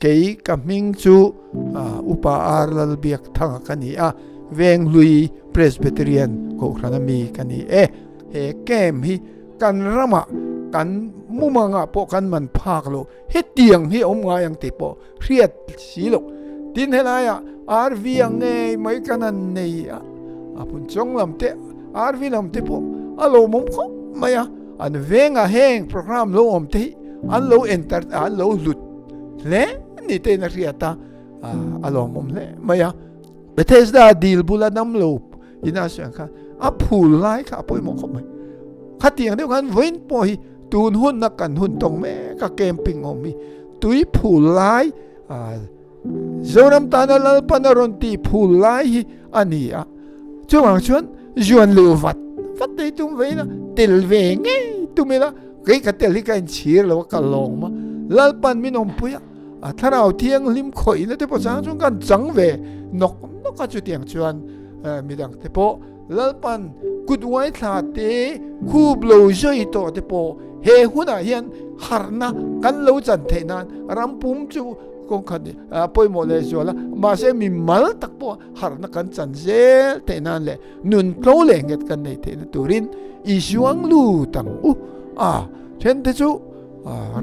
Kei ka hming chu Upa R Lalbiakthanga ka ni a, Venghlui Presbyterian Kohhrana mi ka ni e. He camp hi kan ramah kan mumangah pawh kan man phak lo, hetiang hi a awm ngai ang tih pawh hriat si lo. Tin helaiah RV ang ngei mai kan han nei a, a phun chawng lam te RV lam te pawh a lawmawm khawp mai a, an vengah heng program lo awm te hi an lo enter an lo hlut hle ni te in a hriat a, a lawmawm hle mai a. Bethesda dil bula dam lo ina sawi ang khan a phul lai kha a pawimawh khawp mai. Khatiang deuh khan vawiin pawh hi tun hunna kan hun tawng mek a camping awm hi tui phul lai Zoram tana Lalpan a rawn tih phul lai hi a ni a. Chuvang chuan zuan luh vat vat te hi tum ve ila tel ve ngei tum ila kei ka tel hi ka inchhir lo a ka lawm a Lalpan min awmpui a. A thlarau thianghlim khawihna te pawh chang chuan kan chang ve nawk nawk a, chutiang chuan midang te pawh Lalpan kut uai thla te khup lo zui tawh te pawh he hunah hian harhna kan lo chan theih nan ram pum chu kawng khat pawimawh leh zual a, mahse mi mal tak pawh harhna kan chan zel theih nan leh nun tlo leh nghet kan nei theihna turin i zuang lut ang u. A then te chu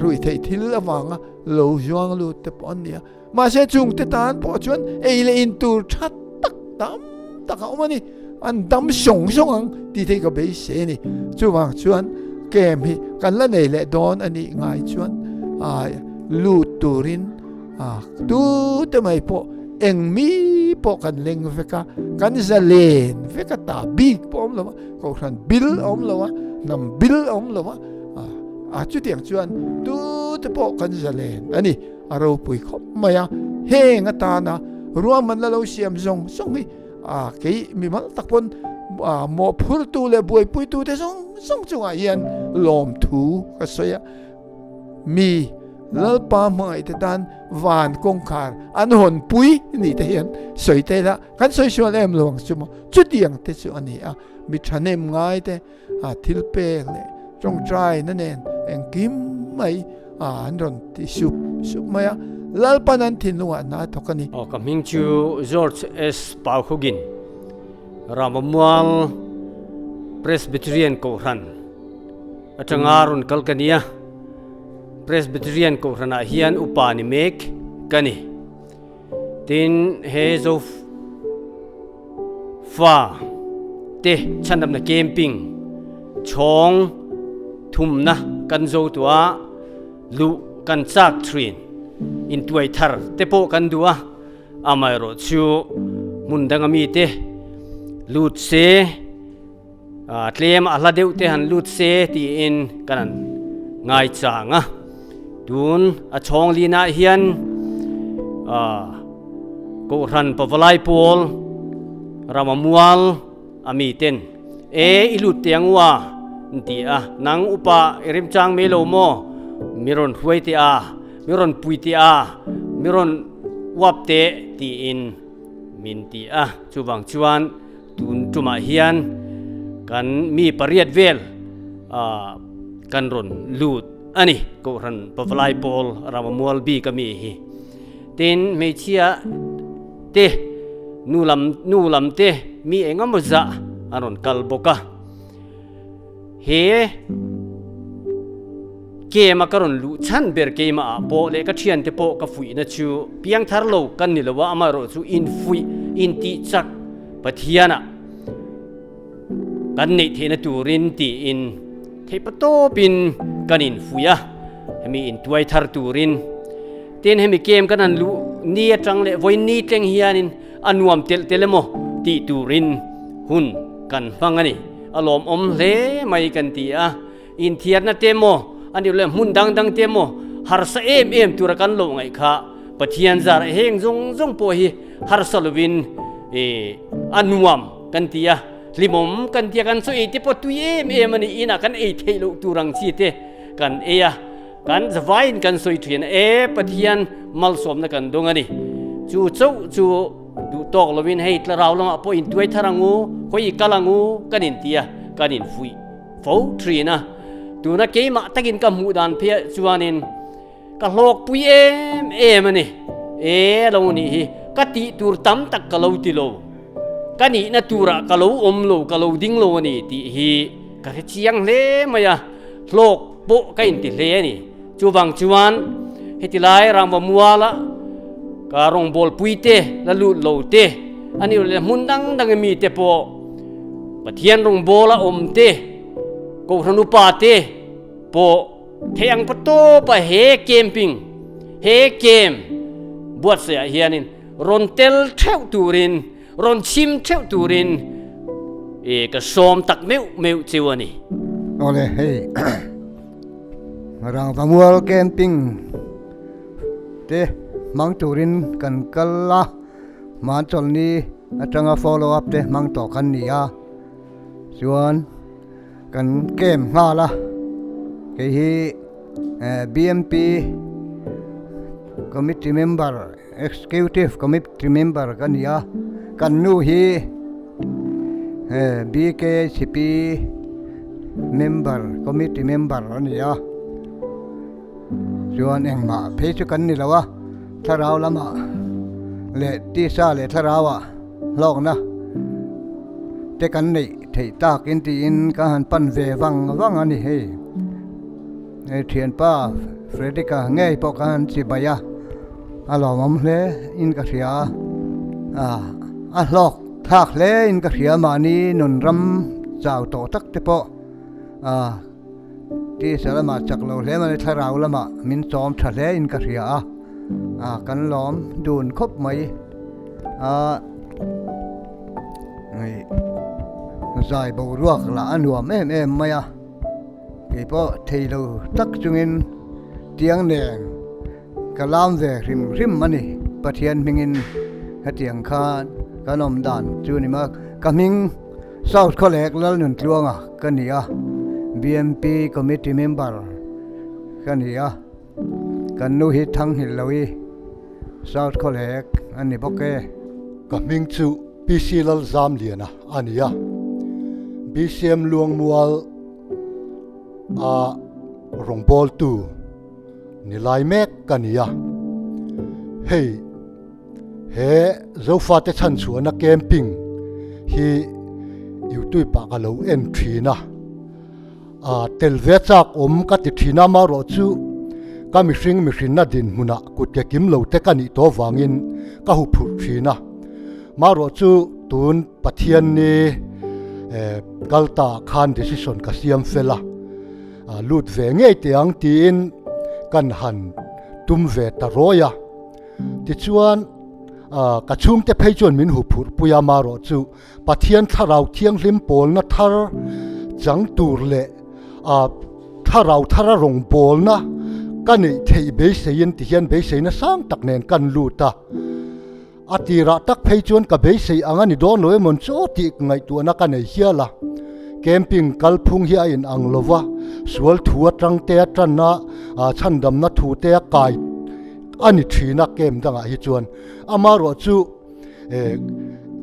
Ruih theih thil avanga lo zuang lut te pawh an ni a, mahse chung te tan pawh chuan ei leh in tur tha tak tam tak a awm a ni, an dam sawng sawng ang tih theih ka beisei a ni. Chuvang chuan camp hi kan la nei leh dawn a nih ngai chuan lut turin tu te mai pawh eng mi pawh kan leng vek a, kan zalen vek a, ta bik pawh a awm lo a, kohhran bil a awm lo a, hnam bil a awm lo a. A chutiang chuan tute pawh kan zalen a ni. A ropui khawp mai a, heng atana ruahman la lo siam zawng zawng hi a kei mimal tak pawn mawhphurtu leh buaipuitute zawng zawng chungah hian lawmthu ka sawi a. Mi Lalpa hmangaihte tan van kawngkhar an hawnpui ni te hian sawi ta ila kan sawi sual em lo ang chu maw? Chutiang te chu a ni a, mi thahnem ngai te a thil pek leh tawngtaina nen engkim mai an rawn ti sup sup mai a, Lalpan an thinlungah hna a thawk a ni. Aw ka hming chu George S. Paukhugin, Ramamual Presbyterian Kohhran atanga rawn kal ka nia. Presbyterian Kohhranah hian upa ni mek ka ni. Tin, he Zo fa te chhandamna camping chhawng thumna kan zo tua luh kan chak thin intuai thar te pawh kan duh a, amaherawh chu hmun danga mite lut se tlem a hla deuh te han lut se tiin kan han ngai chang a, tun a chhawng linah hian Kohhran Pavalai pawl Ramamual a mi ten e i lut teh ang u a an ti a, nang upa i remchang mai lo maw mi rawn hruai teh a, mi rawn pui teh a, mi rawn uap teh tiin min ti a, chuvang chuan Tun tumah hian kan mi pariat vel kan rawn lut a ni, Kohhran Pavalai Pawl Ramamual bik a mi hi. Tin, hmeichhia te, nu lam nu lam te mi eng emaw zah an rawn kal bawk a. He Kem a ka rawn luh chhan ber keimah ah pawh leh ka thiante pawh ka fuihna chu piangthar lo kan ni lo a, amaherawhchu infuih, intih chak Pathianah kan neih theihna turin tiin theihpatawpin kan infuih a, hemi intuai thar turin. Tin, hemi kem kan han luh ni atang leh vawiin ni tleng hianin a nuam telh telh emaw tih turin hun kan hmang a ni. A lawmawm hle mai kan ti a. Inthiarna te maw, a nih leh hmun dang dang te maw, harsa em em tura kan lo ngaih kha Pathian zar heng zawng zawng pawh hi harsa lovin a nuam kan ti a, hlimawm kan ti a, kan chaw ei te pawh tui em em a ni, inah kan ei theih loh tur ang chi te kan ei a, kan zavaiin kan sawi thin a, e Pathian malsawmna kan dawng a ni. Chu chauh chu duh tawk lovin hei tlarau lamah pawh intuai thar ang u, khawi i kal ang u kan inti a, kan infuih. Fo thin a, tuna keimah takin ka hmuh dan phei chuanin Ka hlawkpui em em a ni. E lo nih hi, ka tih tur tam tak ka lo ti lo. Ka nihna turah ka lo awm lo, ka lo ding lo a ni tih hi ka hre chiang hle mai a, hlawk pawh ka inti hle a ni. Chuvang chuan heti lai Rangva muala ka rawngbawlpui te, la lut lo te, a nih loh leh hmun dang dang mi te pawh Pathian rawngbawla awm te, Kohhran upa te pawh Thei ang pa tawpa he camping, he camp buatsaihah hianin rawn tel theuh turin, rawn chhim theuh turin e ka sawm tak meuh meuh cheu a ni. Awle hei Rangvamual camping te hmang turin kan kal a, hmanchawlhni atanga follow up te hmang tawh kan ni a, chuan. Kan camp nghal a, kei hi BMP committee member executive committee member ka ni a, kan nu hi BKCP member committee member a ni a, chuan engmah phei chu kan ni lo a, thlarau lamah leh tisa leh thlarauah hlawkna te kan neih theih tak in tiin ka han pan ve vang vang a ni hei. Hei thianpa Frederick-a ngei pawh ka han chi bai a, a lawmawm hle in ka hria a, a hlawk thlak hle in ka hria mahni nun ram chau tawh tak te pawh a tisa lamah chak lo hle mai thlarau lamah min chawm tha hle in ka hria a, a kan lawm dun khawp mai. A zai boruak lah a nuam em em mai a, kei pawh thei lo tak chungin tiang nen ka lam ve hrim hrim a ni. Pathian hmingin hetiang khan kan awm dan chu ni mai ka hming South Khawlek Lalnuntluanga ka ni a, BMP Committee member ka ni a, kan nu hi Thanghilh Lohi. South Khawlek a ni bawk e. Ka hming chu PC Lalzamliana a ni a, BCM Luangmual a rawngbawltu ni lai mek ka ni a. Hei he Zofate chhanchhuahna camping hi YouTube ah ka lo en thin a. A tel ve chak awm ka ti thin a, amaherawh chu ka mihring mihrinna dinhmunah kut ke kim lo te ka nih tawh vangin ka hu phurh thin a. Amaherawh chu tun Pathian ni kal ta khan decision ka siam fel a, lut ve ngei teh ang tiin kan han tum ve ta rawi a. Tichuan ka chhungte phei chuan min hu phurh pui a, amaherawh chu Pathian Thlarau Thianghlim pawlna thar chang tur leh a Thlarau thara rawngbawlna ka neih theih beiseiin ti hian beiseina sang tak nen kan lut a. A tirah tak phei chuan ka beisei ang a ni dawn lo emawn chu tih ngaihtuahna ka nei hial a. Camping kalphung hi a inang lo va, sual thu atang te a tan a, chhandamna thu te a kai a ni thin a camp dangah hi chuan. Amaherawh chu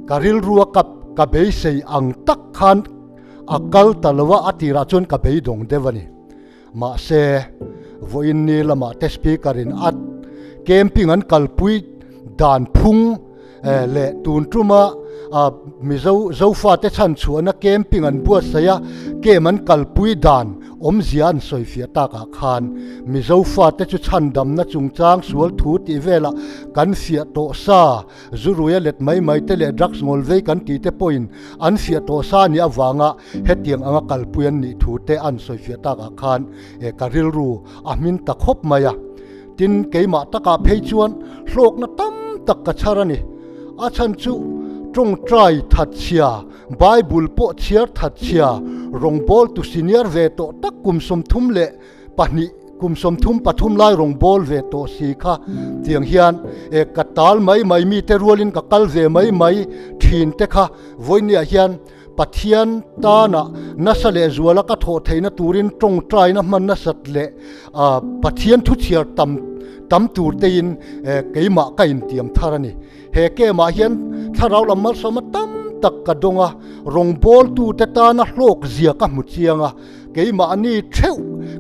Ka rilrua ka ka beisei ang tak khan a kal ta lo a, a tirah chuan ka beidawng deuh a ni. Mahse, vawiin ni lamah te speaker in a camping an kalpui dan phung leh tun tuma Mizo Zofate chhanchhuahna camping an buatsaih a, camp an kalpui dan awmzia an sawifiah takah khan Mizo fate chu chhandamna chungchang sual thu tih velah kan fiah tawh sa, zuruia let mai mai te leh drugs ngawl vei kan tih te pawhin an fiah tawh sa nih avanga hetiang anga kalpui an nih thu te an sawifiah takah khan ka rilru a hmin ta khawp mai a. Tin, keimah takah phei chuan hlawkna tam tak ka chhar a ni. A chhan chu tawngtai thatchhia, Bible pawh chhiar thatchhia, rawngbawltu senior ve tawh tak kum 32, kum 33 lai rawngbâwl ve tawh si kha tiang hian e ka tal mai mai mite rualin ka kal ve mai mai thin te kha vawinia hian Pathian tana nasa leh zuala ka thawh theihna turin tawngtaina hman nasat leh Pathian thu chhiar tam tam tur tein keimah ka intiam thar a ni. He camp-ah hian thlarau lam malsawma tam tak ka dawng a, rawngbawltute tana hlawkzia ka hmu chiang a. Keimahni theuh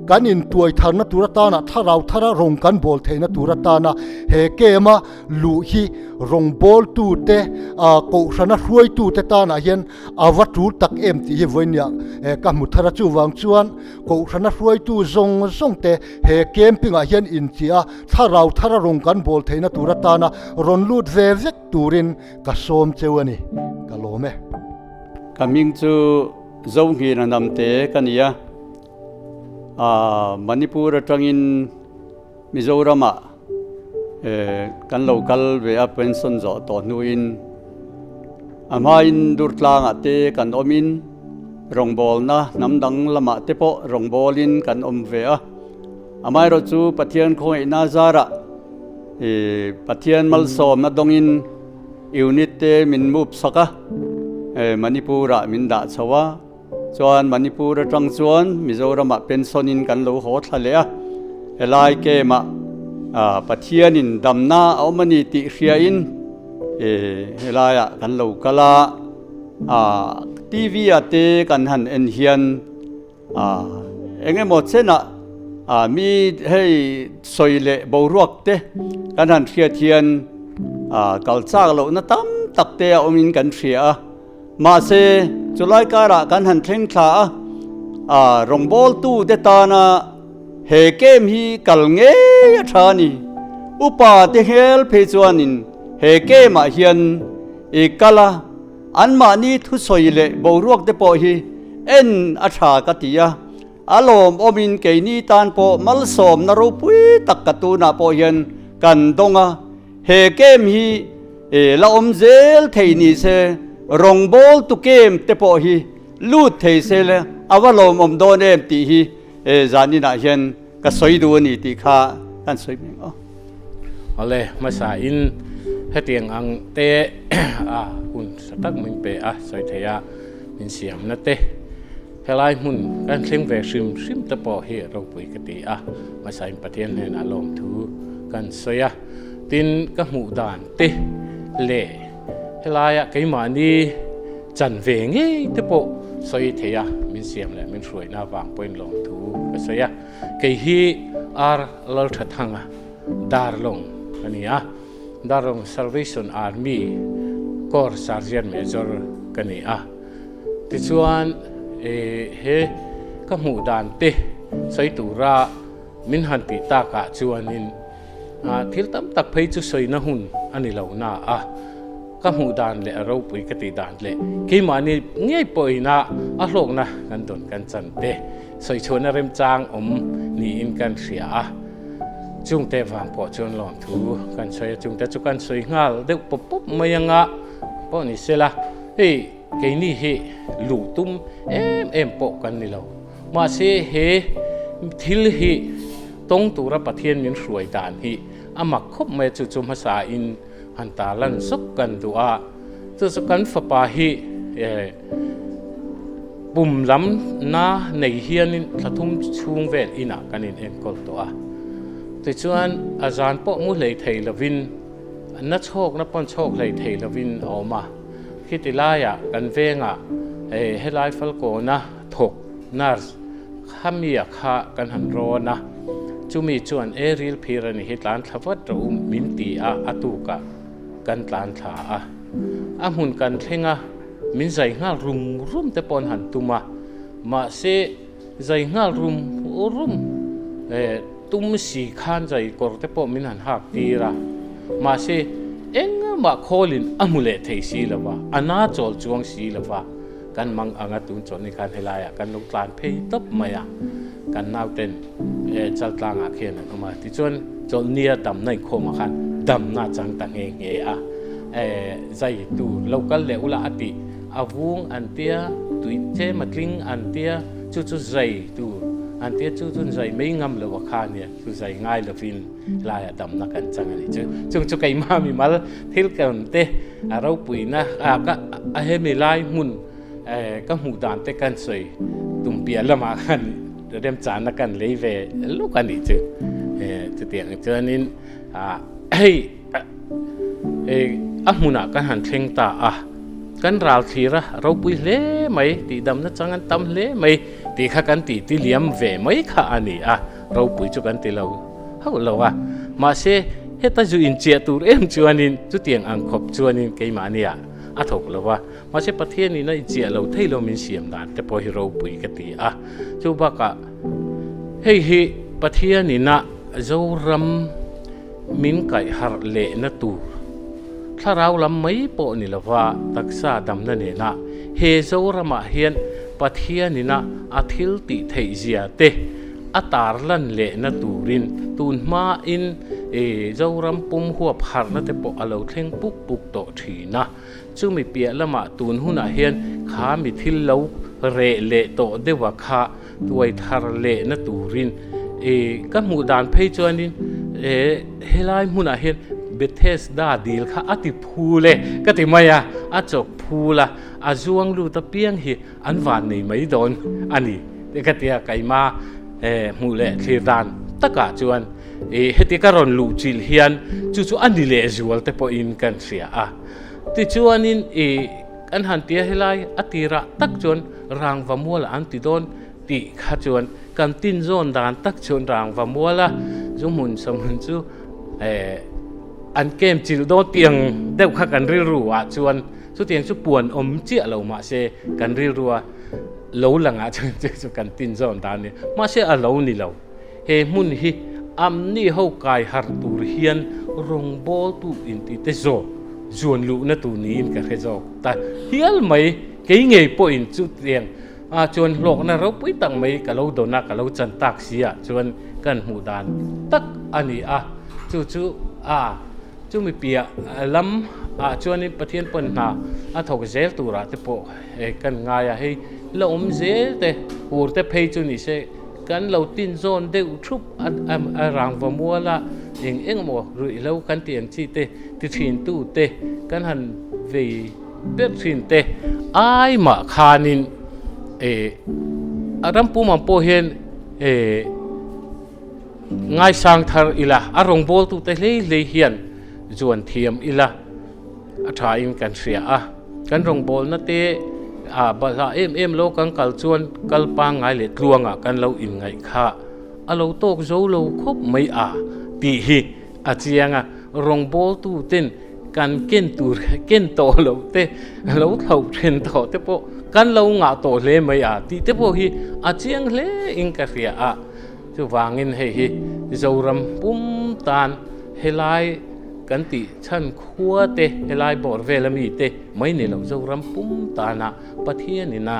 Kan intuai tharna tur atana thlarau thara rawng kan bawl theihna tur atana he camp-a luh hi rawngbawltute, kohhrana hruaitute tanah hian a va tul tak em tih hi vawinia ka hmu thar a. Chuvang chuan kohhrana hruaitu zawng zawngte he camping-ah hian inchih a, thlarau thara rawng kan bawl theihna tur atana rawn lut ve vek turin ka sawm cheu a ni. Ka lawm e. Ka hming chu Zohnghina Namte ka ni a, Manipur atangin Mizoramah kan lo kal ve a, pension zawh tawh hnuin a hmain Durtlangah te kan awmin rawngbawlna hnam dang lamah te pawh rawngbawlin kan awm ve a. Amaherawh chu Pathian khawngaihna zarah Pathian malsawmna dawngin unit te min move sak a, Manipur-ah min dah chho a. Chuan Manipur atang chuan Mizoramah pension in kan lo haw thla leh a, helai camp ah Pathianin damna a awm a ni tih hriain helaiah kan lo kal a, TV ah te kan han en hian eng emaw chenah mi hei sawi leh boruak te kan han hriat hian kal chak lohna tam tak te a awmin kan hria a. Mahse, chulai karah kan han thleng thla a, a rawngbawltute tana he camp hi kal ngei a tha a ni. Upa te hel phei chuanin he camp ah hian i kal a, anmahni thusawi leh boruak te pawh hi en a tha ka ti a, a lawmawmin keini tan pawh malsawmna ropui tak ka tunah pawh hian kan dawng a. He camp hi la awm zel thei ni se, rawngbawltu camp te pawh hi lut thei se le a va lawmawm dawn em tih hi zaninah hian ka sawi duh a ni tih kha kan sawi mai ang aw. Awle, hmasa in hetiang ang te a hun tha tak min pe a, sawi thei a min siamna te helai hmun kan thleng ve hrim hrim te pawh hi ropui ka ti a, hmasa in Pathian hnenah lawmthu kan sawi a. Tin, ka hmuh dan te leh helaia keimahni chan ve ngei te pawh sawi thei a, min siam leh min hruaina avang pawhin lawmthu ka sawi a. Kei hi R Lalthathanga Darlawng ka ni a, Darlawng Salvation Army Corps Sergeant Major ka ni a. Tichuan, he ka hmuh dan te sawi tura min han tih takah chuanin, Thil tam tak phei chu sawina hun a ni lo na a, ka hmuh dan leh a ropui ka tih dan leh keimahni ngei pawhina a hlawkna kan dawn kan chan te sawichhuahna remchang awm niin kan hria a, chungte vang pawh chuan lawmthu kan sawi a, chungte chu kan sawi nghal deuh pawp pawp mai anga pawh ni sela hei keini hi luh tum em em pawh kan ni lo. Mahse he thil hi tawng tura Pathian min hruai dan hi a mak khawp mai a, chu chu hmasa in han ta lan zawk kan duh a, chu chu kan fapa hi pum lam na nei hianin thla thum chhung vel inah kan in enkawl tawh a, tichuan a zan pawh mu hlei thei lovin na chhawkna pawn chhawk hlei thei lovin a awm a, khiti laiah kan vengah helai Falkawna Thawk, nurse, kha mi a kha kan han rawn a, chumi chuan e ril phir a ni hi tlan thla vat rawh u min ti a, a tukah kan tlan thla a. A hmun kan thleng a, min zai nghal rum rum te pawh an han tum a, mahse zai nghal rum rum tum si khan zai kawr te pawh min han hak tir a, mahse engmah khawlin a hmu leh thei si lo va, a na chawl chuang si lo va. Kan mang anga tun chawlhni khan helaiah kan lo tlan phei tawp mai a, kan nauten Chaltlangah khian an awm a, tichuan chawlhnia damna inkhawmah khan damna a chang ta nghe nghe a, zai tur lo kal leh ula a tih, a vung an tia, tui tlem a tling an tia, chu chu zai tur an tia, chu chuan zai mai ngam lo a kha nia, chu zai ngai lovin laiah damna kan chang a nih chu. Chung chu keimah mimal thil kan te a ropuina a ka a hemi lai hmun ka hmuh dan te kan sawi tum piah lamah khan remchana kan lei ve luk a nih chu. Chutiang chuanin hei a hmunah kan han thleng ta a, kan ral thlir a ropui hle mai, tihdamna chang an tam hle mai. Tih kha kan tih ti liam ve mai kha a ni a, ropui chu kan ti lo hauh lo a. Mahse, heta zu inchiah tur em chuanin chutiang ang khawp chuanin keimahnia a thawk lo a. Mahse, Pathianin a inchiah lo thei lo min siam dan te pawh hi ropui ka ti a. Chu bakah hei hi Pathianina Zoram min kaihharh lehna tur thlarau lam mai pawh ni lova taksa damna nena he Zoramah hian Pathianina a thil tih theih zia te a tarlan lehna turin tun hmain Zoram pum huap harhna te pawh a lo thleng puk puk tawh thin a. Chumi piah lamah tun hunah hian kha mi thil lo reh leh tawh deuha kha tuai thar lehna turin ka hmuh dan phei chuanin helai hmunah hian Bethesda dil kha a ti phul e ka ti mai a, a chawk phul a, a zuang lut apiang hi an van nei mai dawn a ni te ka tia keima hmuh leh thlir dan takah chuan heti ka rawn luh chilh hian chu chu a ni leh zual te pawhin kan hria a. Tichuanin kan han tia helai a tirah tak chuan rangva mual an ti dawn tih kha chuan kan tin zawn dan tak chuan rangva muala zu hmun sahmun chu an kem chilh dawn tiang deuh kha kan rilru ah chuan chutiang chu puan awm chiah lo mahse kan rilru a lo langah chuan chu chu kan tin zawn dan a ni mahse a lo ni lo. He hmun hi amni ho kai harh tur hian rawngbawltu intihte zawk zuan luhna tur niin ka hre zawk ta hial mai. Kei ngei pawhin chutiang ah chuan hlawkna ropui tak mai ka lo dawn a, ka lo chan tak si ah chuan kan hmuh dan tak a ni a. Chu chu a chumi piah lam ah chuanin Pathian pawn hna a thawk zel turah te pawh kan ngai a, hei la awm zel te hur te phei chu ni se. Kan lo tin zawn deuh thup a rangva muala eng eng emaw ruihhlo kan tih ang chi te ti thin tu te kan han vei ber thin te ai mah khanin eh a ram pum ang pawh hian eh ngaisang thar ila a rawngbawltu te hlei hlei hian zuan thiam ila. A thain kan hria a, kan rawngbawlna te ah balhah em em lo kan kal chuan kal pangngai leh tluangah kan lo inngaih kha a lo tawk zo lo khawp mai a tih hi a chiang a, rawngbawltu ten kan ken tur ken tawh loh te lo thlauh then tawh te pawh kan lo ngah tawh hle mai a tih te pawh hi a chiang hle in ka hria a, chuvangin hei hi Zoram pum tan helai kan tih chhan khua te, helai bawr vel ami te mai ni lo Zoram pum tana Pathianin a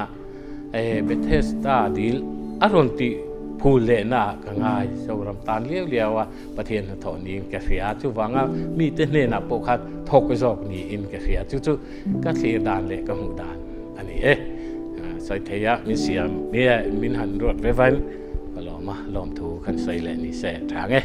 Bethesda dil a rawn tih phul lehna ah ka ngai. Zoram tan liau liau a Pathian hnathawh niin ka hria. Chuvanga mite hnenah pawh khan thawk zawk niin ka hria. Chu chu ka thlir dan leh ka hmuh dan a ni e. Sawi thei a min siam nge min han ruat ve vain ka lawm a, lawmthu kan sawi leh ni se tha nge.